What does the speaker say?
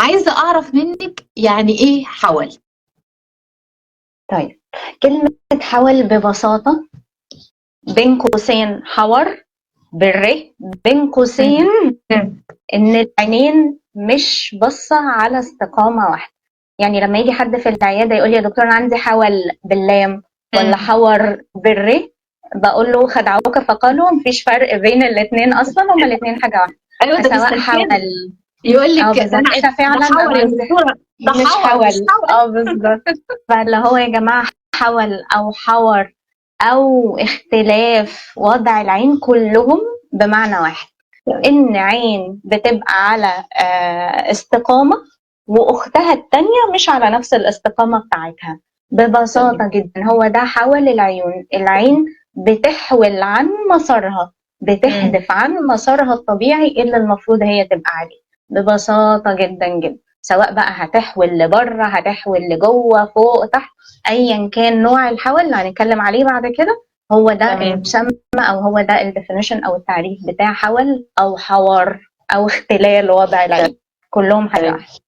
عايزة أعرف منك يعني إيه حول؟ طيب، كلمة حول ببساطة بين قوسين حور بالر، بين قوسين إن العينين مش باصة على استقامة واحدة. يعني لما يجي حد في العيادة يقول لي يا دكتور أنا عندي حول باللام ولا حور بالر، بقول له خدعوك فقالوا مفيش فرق بين الاثنين أصلا، هما الاثنين حاجة واحدة. أيوة، ده سواء بيستنكر. حول يقول لك بالظبط. ده أنا إحنا فعلاً ده حول يا أنا دكتورة، ده مش حول، مش حول. حول. بالظبط. فاللي هو يا جماعة حول أو حور أو اختلاف وضع العين كلهم بمعنى واحد، إن عين بتبقى على استقامة وأختها التانية مش على نفس الاستقامة بتاعتها. ببساطة جدا هو ده حول العيون. العين بتحول عن مسارها، بتحدف عن مسارها الطبيعي اللي المفروض هي تبقى عليه، ببساطة جدا جدا. سواء بقى هتحول لبره، هتحول لجوه، فوق، تحت، ايا كان نوع الحول اللي هنتكلم عليه بعد كده، هو ده المسمى او هو ده ال definition او التعريف بتاع حول او حور او اختلال وضع العين، كلهم حاجه واحده.